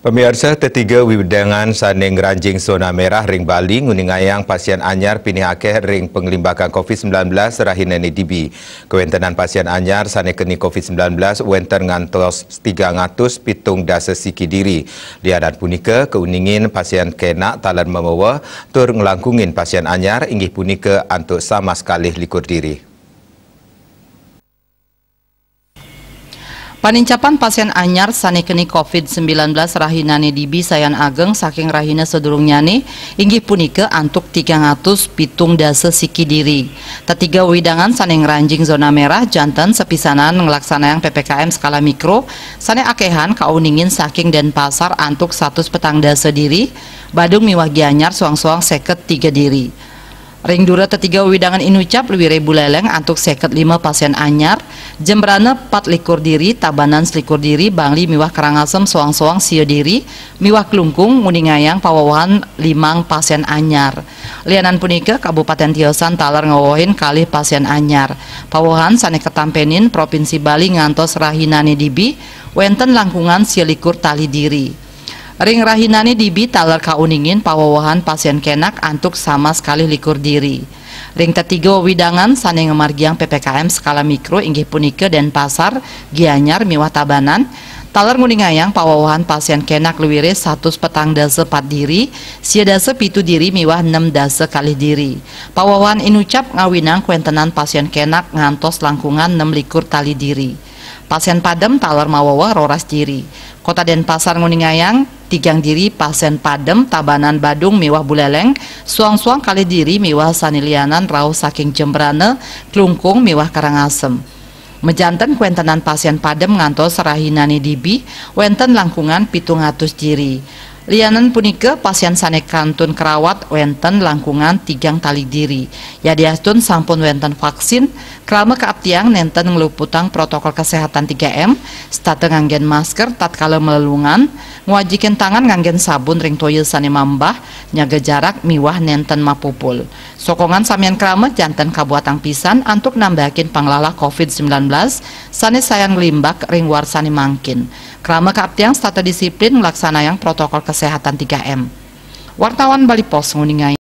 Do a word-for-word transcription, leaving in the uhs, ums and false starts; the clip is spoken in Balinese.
Pamiarsa, tetiga wewidangan sane ngranjing zona merah ring Bali nguningayang pasien anyar pinih akeh ring panglimbakan covid sembilan belas rahinane dibi. Kawentenan pasien anyar sane keni covid sembilan belas wenten ngantos tigang atus pitung dasa siki diri. Lianan punika kauningin pasien kenak taler maweweh tur nglangkungin pasien anyar inggih punika antuk samas kalih likur diri. Panincapan pasien anyar sane keni covid sembilan belas rahinane dibi sayan ageng saking rahina sadurungnyane, inggih punika antuk tigang atus pitung dasa siki diri. Tetiga wewidangan sane ngranjing zona merah janten sapisanan nglaksanayang P P K M skala mikro, sane akehan kauningin saking Denpasar antuk satus petang dasa diri, Badung miwah Gianyar soang-soang seket tiga diri. Ring dura tetiga wewidangan inucap luire Buleleng antuk seket lima pasien anyar, Jembrana pat likur diri, Tabanan selikur diri, Bangli miwah Karangasem soang-soang sia diri, miwah Klungkung nguningayang pawewehan limang pasien anyar. Lianan punika, Kabupaten Tiosan taler ngawewehin kalih pasien anyar. Pawewehan sane katampenin Provinsi Bali ngantos rahinane dibi, wenten langkungan sia likur tali diri. Ring rahinane dibi taler kauningin pawewehan pasien kenak antuk samas kalih likur diri. Ring tetiga wewidangan sane ngamargiang P P K M skala mikro inggih punika Denpasar, Gianyar miwah Tabanan, taler nguningayang pawewehan pasien kenak luire satus petang dasa pat diri, sia dasa pitu diri miwah nem dasa kalih diri. Pawewehan inucap ngawinang kawentenan pasien kenak ngantos langkungan nem likur tali diri. Pasien padem taler maweweh roras diri. Kota Denpasar nguningayang tigang diri pasien padem, Tabanan, Badung miwah Buleleng, soang-soang kalih diri miwah sane lianan rauh saking Jembrana, Klungkung miwah Karangasem. Majanten kawentenan pasien padem ngantos rahinane dibi, wenten langkungan pitung atus diri. Lianan punika, pasien sane kantun karawat wenten langkungan tigang tali diri. Yadiastun sampun wenten vaksin, krama kaaptiang nenten ngluputang protokol kesehatan tiga M, setata nganggen masker tatkala malelungan, ngwajikin tangan nganggen sabun ring toya sane mambah, nyaga jarak miwah nenten mapupul. Sokongan samian krama janten kabuatang pisan antuk nambahakin panglalah covid sembilan belas sane sayan nglimbak ring warsane mangkin. Krama kaaptiang setata disiplin nglaksanayang protokol kesehatan tiga M. Wartawan Bali Post nguningayang.